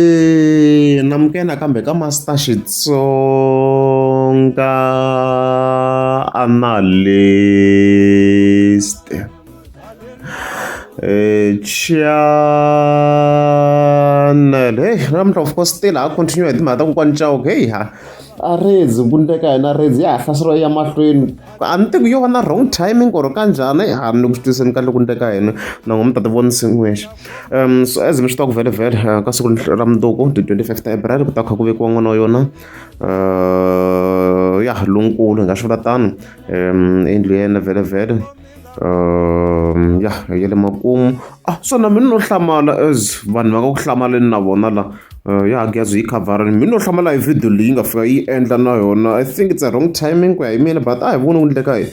Ahee namukela nakambe ka Master Xitsonga Analyst channel hey namuntlha of course still ha continue hi timhaka ta kokwani Chauke hey ha a redzi ku ndleka yena redzi ya ha hlaseriwa ya mahlweni a ni tivi yo va na wrong timing or ka njhani a ni ku swi twiseni kahle ku ndleka yena na n'wi mi ta ti vonisa n'wexe so as mi swi tiva ku vhele vhele ka siku ra mundzuku ti 25 ta April ku ta kha ku vekiwa n'wana wa yona ya lonkulu hi nga swi vula tano yindlu ya yena vhele vhele ya ya le makumu ah so na mina no hlamala as vanhu va nga ku hlamaleni na vona la ya ha gezi yi khavharani mina no hlamala hi video leyi nga fika yi endla na yona I think it's a wrong timing ku ya hi mina but a hi voni ku ndleka hi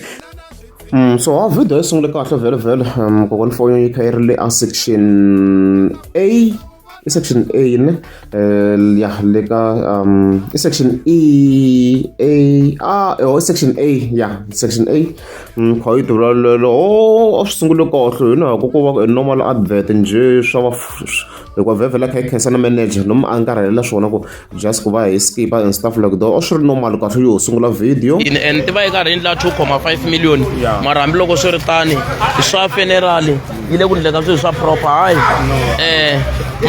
so ha video yi sungule kahle vhele vhele kokwani foni yi kha yi ri le a section A i section A ne ya le ka i section E A ah oh section A ya section A kha yi tivulalela o a swi sungule kahle hina ku ko va normal advert njhe swa va hikuva vhevhela kha yi khensa na manager lomu a nkarhalela swona ku just ku va hi skipa and stuff like that a swi ri normal kahle yo sungula video and ti va yi karhi yi endla 2.5 million mara hambiloko swi ri tani swa funeral yi le ku ndleka swilo swa proper hayi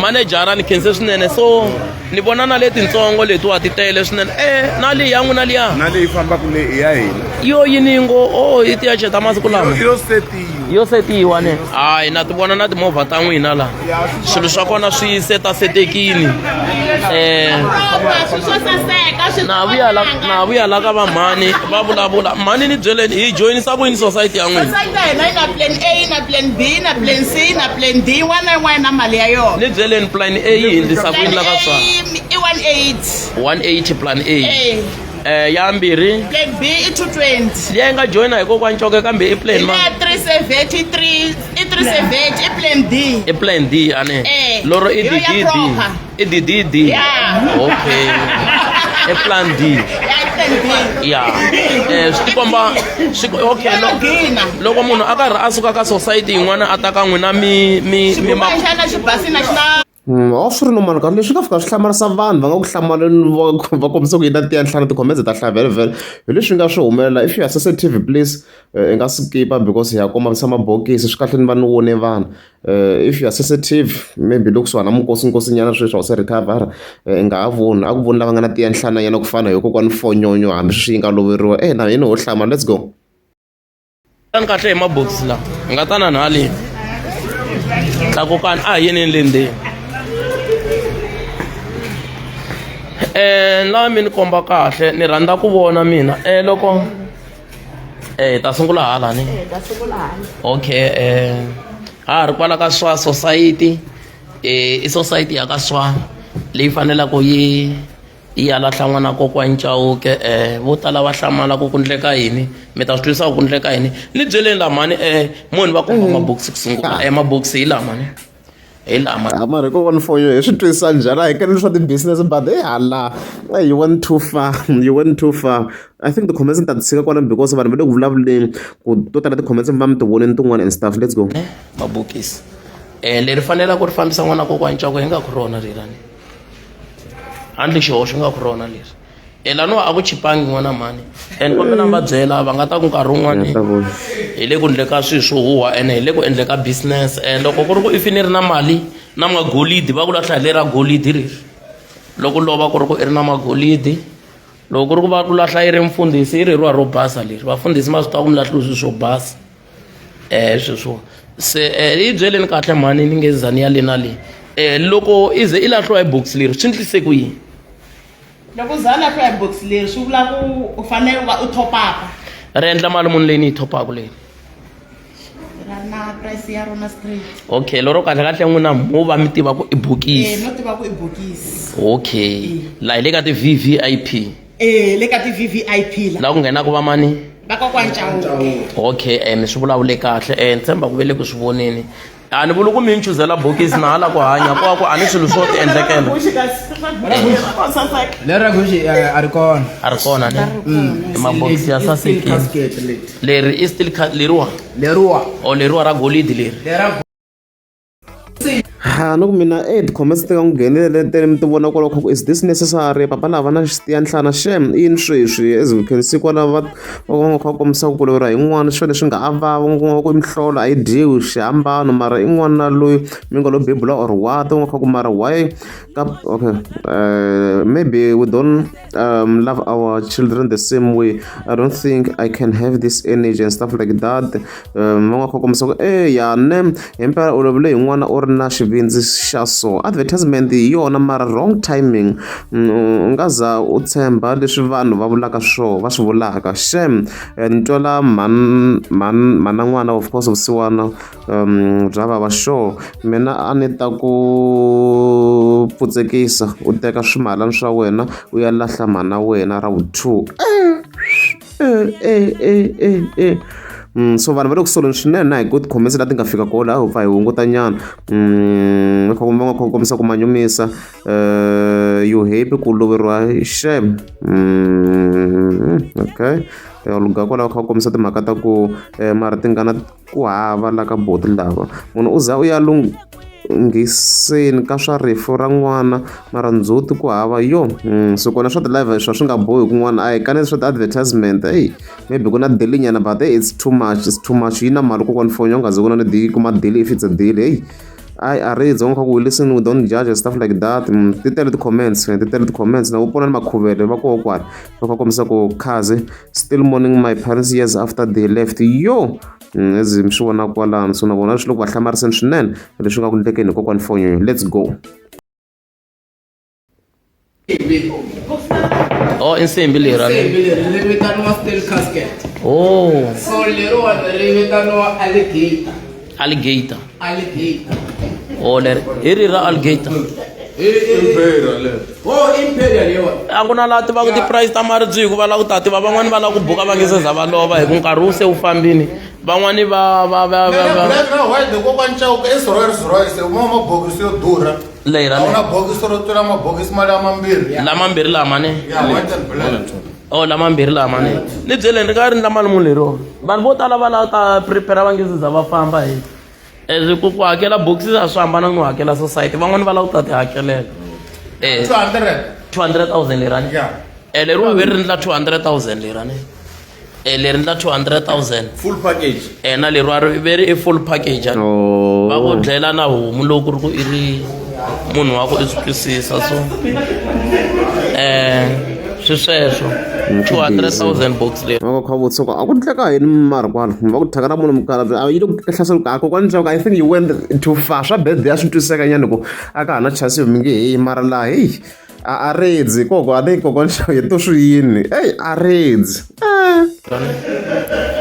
manejara ni khense swinene so ni vona na letintsongo letiwa ti tele swinene na leyi ya n'wina liya na leyi fambaka leyi i ya hina yo yini ngo o i tiyace ta masiku lama yo setiwa yo setiwa ne hayi na ti vona na timovha ta n'wina la swilo swa kona swi setasetekini na vuya la na vuya la ka va mhani va vulavula mhani ni byeleni hi joyinisa ku yini society ya n'wina Society ya hina yi na plan A na plan B na plan C na plan D yin'wana na yin'wana na mali ya yona ni byeleni plan A yi hindzisa ku yini la ka swa I 180 180 plan A Eh. Ya mbirhi plan B i 220 liya yi nga joyina hi kokwani Chauke kambe i plan ma ya 373 i 370 i plan D i plan D ane Eh, loro i yo ya DDD proper. i DDD Yeah. okay i plan D ya i plan D ya swi tikomba swi okay Yo gina. loko munhu a karhi a suka ka society yin'wana a ta ka n'wina mi mi mi ma xana xibasina xi na A swi ri normal kahle leswi nga fika swi hlamarisa vanhu va nga ku hlamaleni va va kombisa ku yi na tiya nhlana ti-comments ta hlaya vhele vhele hi leswi nga swi humelela if you are sensitive please i nga skipa because hi ya kombisa mabokisi swi kahle ni va ni vone vanhu if you are sensitive maybe loko kusuhana na mukosi nkosinyana sweswi a wu se recover i nga ha voni a ku voni lava nga na tiya nhlana nyana ku fana hi kokwani fonyonyo hambi sweswi yi nga loveriwa e na hina ho hlamala let's go. Tani kahle hi mabokisi lawa hi nga ta na nhaleni tlakukani a hi yeneni le ndzeni la mi ni komba kahle ni rhandza ku vona mina loko hi ta sungula hala ni okay ha ha ri kwala ka swa society i society ya ka swa leyi faneleke yi yi ya lahla n'wana kokwani Chauke vo tala va hlamala ku ku ndleka yini mi ta swi twisisa ku ku ndleka yini ni byeleni la mhani moni va komba mabokisi ku sungula mabokisi hi lama ni hi lama Ah, mara kokwani for you hi swi twisisa njhani a hi keni swa ti-business but hey hala you went too far you went too far I think ti-comments ni ta ti tshika kwalano because vanhu va le ku vulavuleni ku to tala ti-comments mi va mi ti vonini tin'wana and stuff let's go mabokisi leri faneleke ri fambisa n'wana kokwani Chauke hi nga ku rona lerani handle xihoxo nga ku rona leswi e laniwa a ku chipangi n'wana mhani and kombela mi va byela va nga ta ku nkarhi wun'wani hi le ku ndleka swilo swo huha ene hi le ku endleka business and loko ku ri ku if ni ri na mali na magolidi va ku lahla hi le ra golidi reri loko lova ku ri ku i ri na magolidi loko ku ri ku va ku lahla yi ri mfundhisi yi ri riwa ro basa leri vafundhisi ma swi tiva ku mi lahliwe swilo swo basa sweswo se yi byeleni kahle mhani ni nge za ni ya le na le loko i ze i lahliwa hi box leri swi ndlise ku yini loko u za lahliwa hi box leri swi vula ku u fanele u va u top up ri endla mali muni leyi ni yi thopaku leyi ra na price ya rona straight okay lero kahle kahle n'wina mo va mi tiva ku i bokisi no tiva ku i bokisi okay la hi le ka ti-V_V_I_P le ka ti-V_V_I_P la la ku nghenaku va mani Va kokwani Chauke. Okay mi swi vulavule kahle ni tshemba ku ve le ku swi voneni. A ni vuli ku mi ni chuzela bokisi na hala ku hanya ku va ku a ni swilo swo ti endlekela. Leri ra Gucci a ri kona. A ri kona ne? I mabokisi ya sasekile. Leri i steel cut leriwa. Leriwa. O leriwa ra golidi leri. Lera Ha ni ku mina e ti-comments ti nga n'wi nghenelele mi ti vona kwalaho kha ku is this necessary papa lava na xitiya nhlana shem i yini sweswi as we can see kwala va va nga kha va kombisa ku loveriwa hi n'wana swo leswi nga a vava nga ku mihlolo a yi dyiwi xihambano mara i n'wana loyi mi nga lo bebula or what u nga kha ku mara why ka okay maybe we don't love our children the same way I don't think I can have this energy and stuff like that va nga kha kombisa ku e ya ne himpela u lovile hi n'wana u ri na xivindzi xa so advertisement hi yona mara wrong timing u nga za u tshemba leswi vanhu va vulaka swona va swi vulaka xem ni twela mhana n'wana of course vusiwana bya vava sure mina a ni ta ku pfutsekisa u teka swimalana swa wena u ya lahla mhana wena ra vu-two e so vanhu va le ku soleni swinene na hi ku ti-comments leti nga fika kona laha hi pfa hi hunguta nyana va kha va nga kombisa ku manyumisa you happy ku loveriwa xem okay lugha kwalaho kha ku kombisa timhaka ta ku mara tingana ku hava la ka boti lava munhu u za u ya lunghiseni ka swa rifu ra n'wana mara ndzhuti ku hava yo so kona swa ti-live swa swi nga bohi kun'wana a hi kaneti swa ti-advertisement eyi maybe ku na deal nyana but hey, it's too much, it's too much. Yi na mali kokwani foni u nga ze ku na ni kuma deal if it's a deal hey I a ri dzonga ku we listen we don't judge and stuff like that. Ti tele ti-comments, ti tele ti-comments na wu pona ni makhuvele va koho kwala va kha kombisa ku khazi still mourning my parents years after they left yo. As mi swi vona kwalano so na vona swi le ku va hlamariseni swinene leswi nga ku ndlekeni hi kokwani Fonyo. Let's go. Oh, i nsimbi leri Nsimbi leri ri vitaniwa steel casket. Oh. So leriwani ri vitaniwa alligator. Alligator. Alligator. Oh, leri hi ri ra alligator. Oh, imperial yona. A ku na laha tivaka ti-price ta maribye hikuva lava ku ta tiva van'wani va lava ku buka va nge se za va lova hi ku nkarhi wu se wu fambini van'wani va va va va va Black na white kokwani Chauke i Rolls Royce uma mabokisi yo durha. Leyi ra A wu na bokisi ro tlula mabokisi ma lamambirhi. Lamambirhi lama ne? Yeah, white and black. Oh, lamambirhi lama ne. Ni byeleni ri ka ri ndla mali muni leriwa. Vanhu vo tala va lava ta prepare va nge se za va famba hi. As ku ku hakela bokisi a swi hambana no hakela society. Van'wani va lava ku ta ti hakelela. 200. 200,000 lerani. Yeah. Leriwa ve ri ndla 200,000 lerani. Leri ndla 200,000. Full package. Na leriwa ri ve ri i full package. Oh. Va ku dlela na homu loko ku ri ku i ri munhu wa ku i swi twisisa so. Swi sweswo. 200,000 box leri. Va kha vutisa ku a ku ndleka yini mara kwala va ku thyaka ra munhu mukhalabye a yi le ku hlasela ku a kokwani Chauke I think you went too far swa birthday a swi twisiseka nyana ku a ka ha na chance yo mi nge heyi mara laha heyi a redzi koko a ni kokwani Chauke to swi yini eyi a redzi.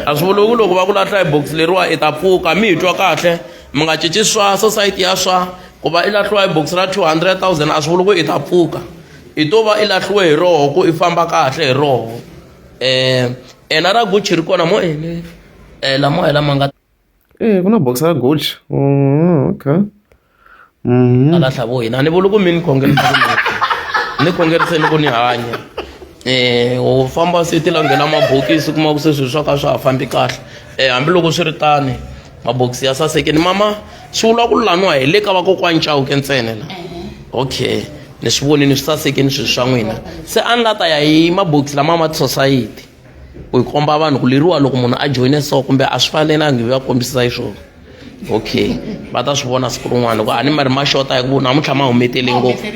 A swi vuli ku loko va ku lahla hi box leriwa i ta pfuka mi hi twa kahle mi nga cinci swa society ya swa ku va i lahliwa hi box ra 200,000 a swi vuli ku i ta pfuka i to va i lahliwe hi roho ku i famba kahle hi roho ena ra Gucci ri kona mo ene lama hi lama nga Ku na box ra Gucci okay. A lahla vo hina a ni vuli ku mi ni khongerisa ku ni ni khongeriseni ku ni hanya u famba se ti langhela mabokisi kuma ku se swilo swa ka swa ha fambi kahle hambiloko swi ri tani mabokisi ya sasekini mama swi vula ku laniwa hi le ka vakokwani Chauke ntsena la okay ni swi vonini swi sasekini swilo swa n'wina se a ni la ta ya hi mabokisi lama ma society ku yi komba vanhu ku leriwa loko munhu a joyine so kumbe a swi fanelangi va kombisa hi swona okay va ta swi vona siku rin'wana loko a ni mari ma xota hi ku namuntlha ma humetele ngopfu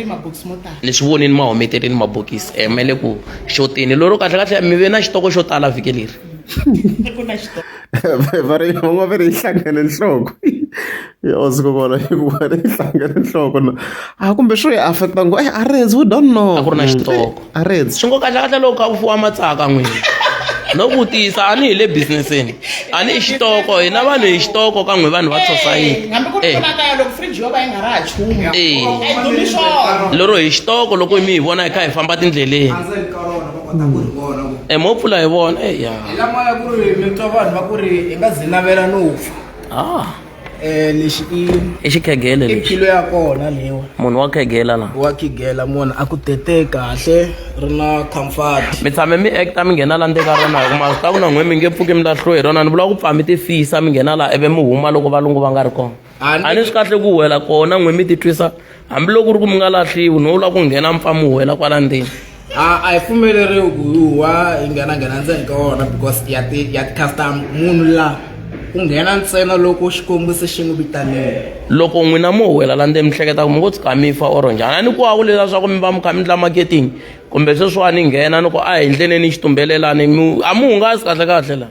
ni swi vonini ma humeteleni mabokisi e ma le ku xoteni lero kahle kahle mi ve na xitoko xo tala vhiki leri Va ri van'wana va ri yi hlangane nhloko osikokwala hikuva ri hlangane nhloko na a kumbe swo yi affecta ngo a redzi we don't know a ku ri na xitoko a redzi swi ngo kahle kahle loko kha ku fuwa matsaka n'wina no vutisa a ni hi le businesseni a ni i xitoko hina vanhu hi xitoko ka n'we vanhu va society hambi ku ri kona kaya loko fridge yo va yi nga ra ha chumu a yi dumi swona lero hi xitoko loko mi hi vona hi kha hi famba tindleleni Endzeni ka rona va kota ku ri vona ku e mo pfula hi vona e ya hi lamaya ku ri mi twa vanhu va ku ri hi nga zi navela no fa ah. Lexi i I xikhegele i lexi. philo ya kona leyiwa. Munhu wa khegela la. Wa khigela munhu a ku tete kahle ri na comfort. Mi tshame mi acta mi nghena la ndzeni ka rona hi ku ma swi tiva ku na n'we mi nge pfuki mi lahliwe hi rona ni vula ku pfa mi tifisa mi nghena la ivi mi huma loko valungu va nga ri kona. A A ni swi kahle ku huwela kona n'we mi titwisa hambiloko ku ri ku mi nga lahliwi no vula ku nghena mi pfa mi huwela kwala ndzeni. A hi pfumeleriwi ku hi huwa hi nghena nghena ndzeni ka wona because ya ti ya ti-customer munhu la u nghena ntsena loko Xikwembu se xi n'wi vitanile. Loko n'wina mo huwela la ndzeni mi hleketa ku mi ngo tshuka mi fa or njhani a ni ku a ku leswiya swa ku mi va mi kha mi endla marketing kumbe sweswiwani ni nghena ni ku a hi endleni xitumbelelani mi a mi hungasi kahle kahle la.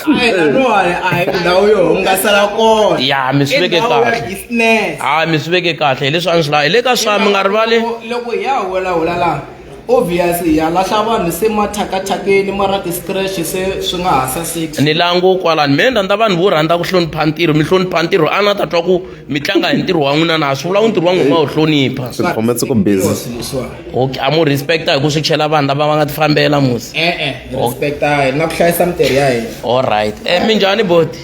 Laniwani a hi ndhawu yo hungasela kona. Ya mi swi veke I ndhawu ya kahle. business. Ha mi swi veke kahle hi leswi a ni swi lava hi le ka swa mi nga rivali. Loko hi ya huwela huwela laha obviously hi ya lahla vanhu se mathyakathyakeni mara ti-scratch se swi nga ha saseki. Ni langu kwalani mina ni rhandza vanhu vo rhandza ku hlonipha ntirho mi hlonipha ntirho a na ta twa ku mi tlanga hi ntirho wa n'wina na swi vula ku ntirho wa n'wina ma wu hlonipha. Swi khometse ku busy. Leswiwani. Okay a mo respecta hi ku swi chela vanhu lava va nga tifambela musi. E-e hi respecta hi na ku hlayisa mintirho ya hina. Alright minjhani boti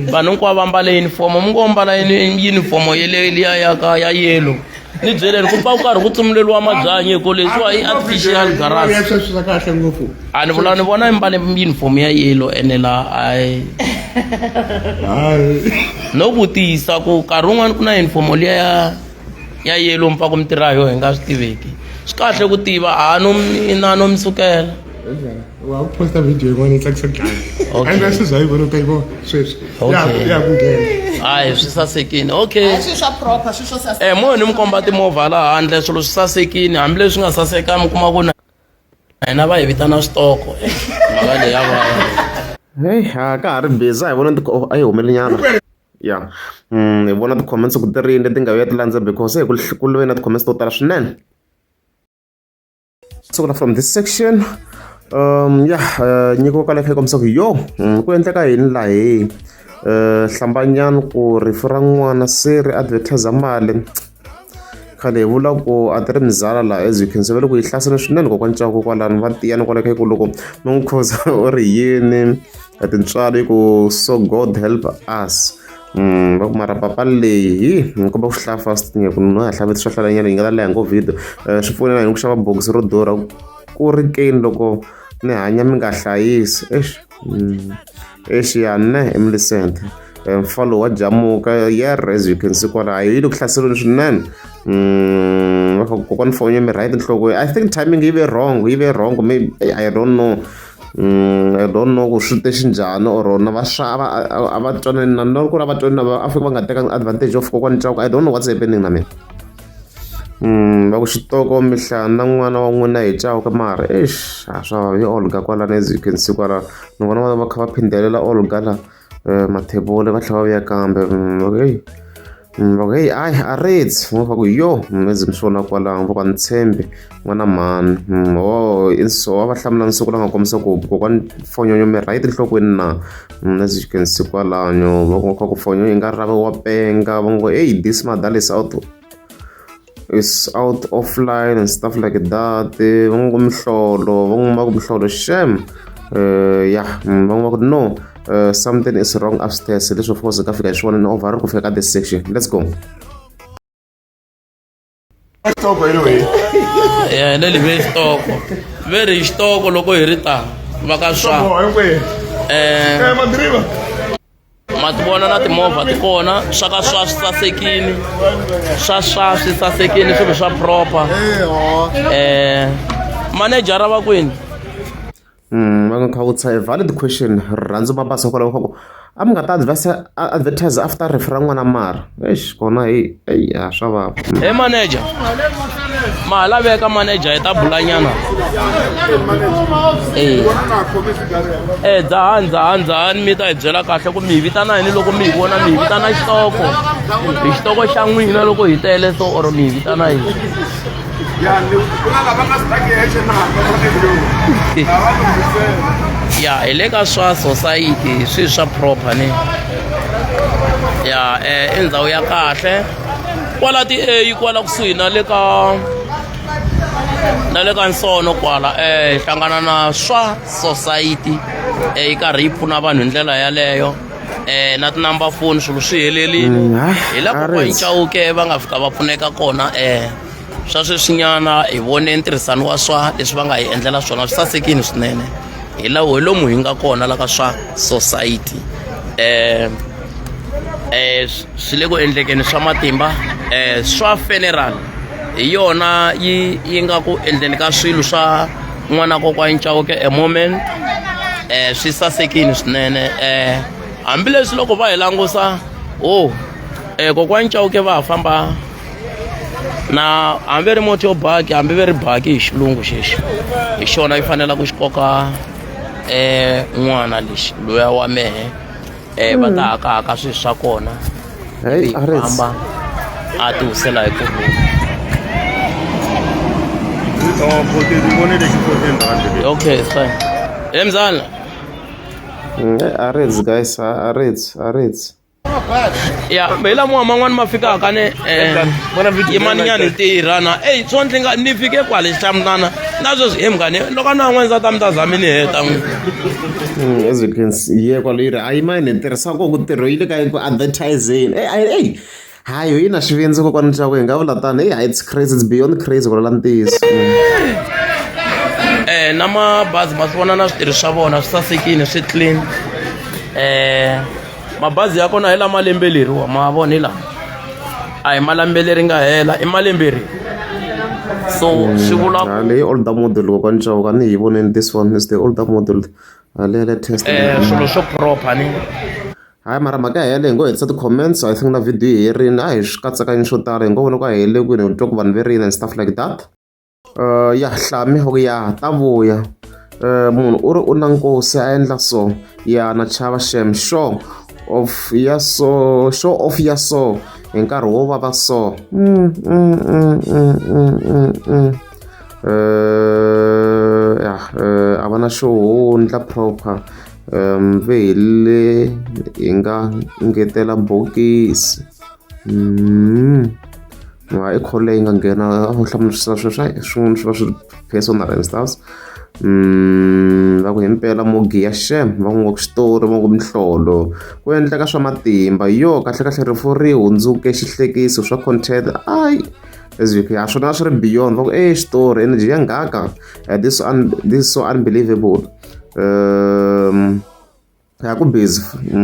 vanhu hinkwavo va mbale uniform mi ngo mbala uniform yele liya ya ka ya yellow ni byeleni ku pfa ku karhi ku tsumuleriwa mabyanyi hi ku leswiwa i artificial garage Ya sweswi swa kahle ngopfu. A ni vula ni vona yi mbale uniform ya yellow ene la a Hayi. No vutisa ku nkarhi wun'wani ku na uniform liya ya ya yellow mi pfa ku mi tirha hi yona hi nga swi tiveki swi kahle ku tiva a no ina no mi sukela. Wa ku posta video yin'wana yi tsakisa ku dlaya. Okay. And sweswi hayi vona u ta yi vona sweswi. Ya Okay. ya ku nghena. Hayi swi sasekini okay. A swi swa proper swi swo saseka. Mo ni mi komba timovha laha handle swilo swi sasekini hambileswi nga saseka mi kuma ku na hina va hi vitana switoko mhaka leyi ya vava. Hey, a ka ha ri busy a hi vona oh, a yi humele nyana ya hi vona ti-comments ku ti rini leti nga vuya ti landza because se ku ku ve na ti-comments to tala swinene sungula from this section ya nyiko ka leyi kombisa ku yo ku endleka yini laha hi hlambanyani ku rifu ra n'wana se ri advertise mali khale hi vula ku a ti ri mizala laha as you can see va le ku yi hlasela swinene kokwani Chauke kwalano va tiyana kwala ka ku loko mi n'wi khoza u ri yini tintswalo yi ku so God help us va ku mara papa leyi hi ni komba ku hlaya fast ku no ya hlaya swa hlalanyana yi nga ta leha ngopfu video swi pfuna na yini ku xava bokisi ro durha ku ri keni loko ni hanya mi nga hlayisi eish eish ya ne i Millicent mfalo wa jamuka yer as you can see kwala yi le ku hlaseleni swinene va kha kokwani foni mi right nhloko I think timing yi ve wrong yi ve wrong maybe I don't know I don't know ku swi te xinjhani or na va swa a va a va twanani na na ku ri a va twanani na va Afrika va nga teka advantage of kokwani Chauke I don't know what's happening na mina va ku xitoko mi hlaya na n'wana wa n'wina hi Chauke mara eish a swa hi Olga kwalano as you can see kwala ni vona va va kha va phindelela Olga la Mathebula va tlhela va vuya kambe heyi va ku heyi hayi a ritsi va ku yo as mi swi vona kwalano va ku a ni tshembi n'wana mhani ho so wa va hlamula ni siku la nga kombisa ku kokwani fonyonyo mi right enhlokweni na as you can see kwalano va ku kha ku fonyo yi nga rava wa penga va ngo hey this madala is out is out offline and stuff like that va ngo mihlolo va ngo va ku mihlolo shem ya va ngo va ku no something is wrong upstairs leswi of course ka fika hi swona ni over ku fika ka this section let's go. Xitoko anyway. Ya le live xitoko ve ri xitoko loko hi ri ta va ka swa Boho hinkwenu. Eh madriva. Ma ti vona na timovha ti kona swa ka swa swi sasekini swa swa swi sasekini swilo swa proper manejara va kwini. Va nga kha vutisa a valid question rirhandzu mabasa kwalaho ka ku a mi nga ta advertise after rifu ra n'wana mara eish kona hi eyi a swa vava. He manager ma ha laveka manager hi ta bulanyana e e dzahani dzahani dzahani mi ta hi byela kahle ku mi hi vitana yini loko mi hi vona mi hi vitana xitoko hi xitoko xa n'wina loko hi tele so or mi hi vitana yini. Ya hi le ka swa society swi swa proper ni ya i ndhawu ya kahle kwala ti-A kwala kusuhi na le ka na le ka nsono kwala hi hlangana na swa society yi karhi yi pfuna vanhu hi ndlela yaleyo. Na tinumber phone swilo swi helelile. Hi la kokwani Chauke va nga fika va pfuneka kona. Swa sweswinyana hi vone ntirhisano wa swa leswi va nga hi endlela swona, swi sasekile swinene. Hi la hi lomu hi nga kona la ka swa society. Swi le ku endlekeni swa matimba. Swa funeral hi yona yi yi nga ku endleni ka swilo swa n'wana kokwani Chauke a moment. Swi sasekile swinene. Hambileswi loko va hi langusa, oh, kokwani Chauke va ha famba na hambi ri moti yo baki, hambi ve ri baki hi xilungu xexi, hi xona yi fanela ku xi koka n'wana lexi luya wa mehe. Va ta hakahaka swilo swa kona. Hey, yi famba a ti wisela hi kurhula. Okay, it's fine. Hey, mzala. Areds guys, areds, areds. Ya, hi lama man'wani ma fikaka ni yimani nyana hi tirha na eyi swo ndzi nga ni fike kwale xamutana na sweswi he munghani loko na n'wana ndza ta mi ta za mi ni heta n'wi. As you can see here kwale yi ri a yi mani tirhisa ku ntirho yi le ka ku advertising. Ey ey hayi yi na xivindzi kokwani Chauke hi nga vula tani. Hey, it's crazy, it's beyond crazy ku vula ntiyiso. Na mabazi ma swi vona na switirhi swa vona swi sasekile, swi clean. Mabazi ya kona hi lama lembe leriwa ma vona hi lama a hi malembe leri nga hela, i malembe leri, so swi vula leyi older model kokwani Chauke a ni yi voneni. This one is the older model, leya latest. Swilo swo proper ni Hayi, mara mhaka ya yeleyo hi ngo hetisa ti-comments. I think na video yi herile, a hi swi katsakanyi swo tala, hi ngo vona ku a hele kwini, hi twa ku vanhu ve rini and stuff like that. Ya hlami ku ya ta vuya. Munhu u ri u na nkosi a endla so ya na chava shem show off ya so, show off ya so hi nkarhi wo vava so. Ya, a va na xo hundla proper. Ve hi le hi nga ngetela bokisi. I call leyi nga nghena a hlamula sweswo swin'wana swi va swi personal and stuff. Va ku himpela mo giya xem, va ngo xitori, va ngo mihlolo ku endleka swa matimba yo kahle kahle rifu ri hundzuke xihlekiso swa content. Ayi, as you can swona swi ri beyond. Va ku e xitori energy ya nghaka. This this is so unbelievable. Ya ku busy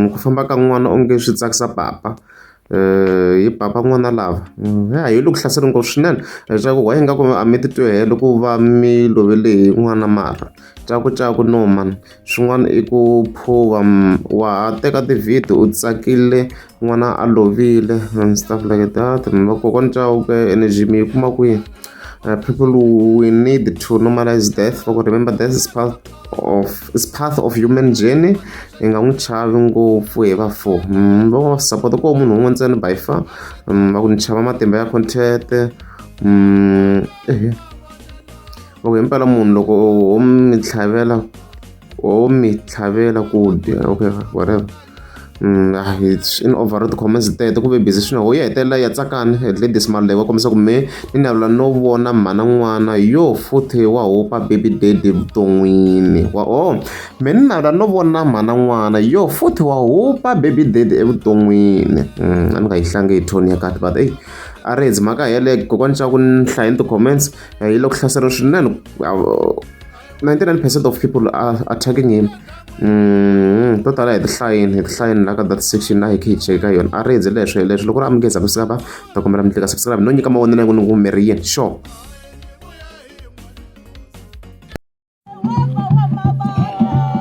ku famba ka n'wana onge swi tsakisa papa. Hi papa n'wana lava ya hi le ku hlaseriweni ngopfu swinene leswaku why ingaku a mi titwi helo ku va mi lovele hi n'wana, mara caku caku no man. Swin'wana i ku phuva wa ha teka ti-video u tsakile n'wana a lovile and stuff like that. Vakokwani Chauke energy mi yi kuma kwihi? People, we need to normalize death. Va ku remember, death is part of, is part of human journey. Hi nga n'wi chavi ngopfu hi va four. Va va support ko munhu un'we ntsena by far. Va ku ni chava matimba ya content. Ehe, va ku himpela munhu loko ho mi tlhavela, ho mi tlhavela ku dya. Okay, whatever. It's in over ti-comments teto ku ve busy swinene. Ho yi hetelela ya tsakani ladies Maluleke va kombisa ku me ni navela no vona mhana n'wana yo futhi wa hupa baby daddy vuton'wini wa. Oh, me ni navela no vona mhana n'wana yo futhi wa hupa baby daddy evuton'wini. A ni nga yi hlangi hi tone ya kahle, but eyi a ri hedzi mhaka yeleyo. Kokwani Chauke ni hlayeni ti-comments yi le ku hlaseriwa swinene. 99% of people are attacking him. To tala hi tihlayini, hi tihlayini la ka that section la hi khe hi cheka yona. A ri hedzi leswo hi leswo. Loko ri amukeza ku sika ta kombela mi tlika subscribe no nyika mavonelo ya n'wina ku mi ri yini sure.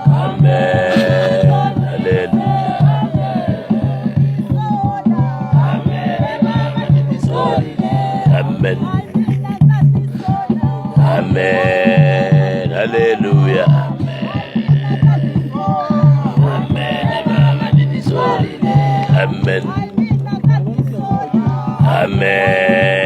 Amen. Hallelujah. Amen. Amen. Hallelujah. Amen. Amen. Amen. Amen.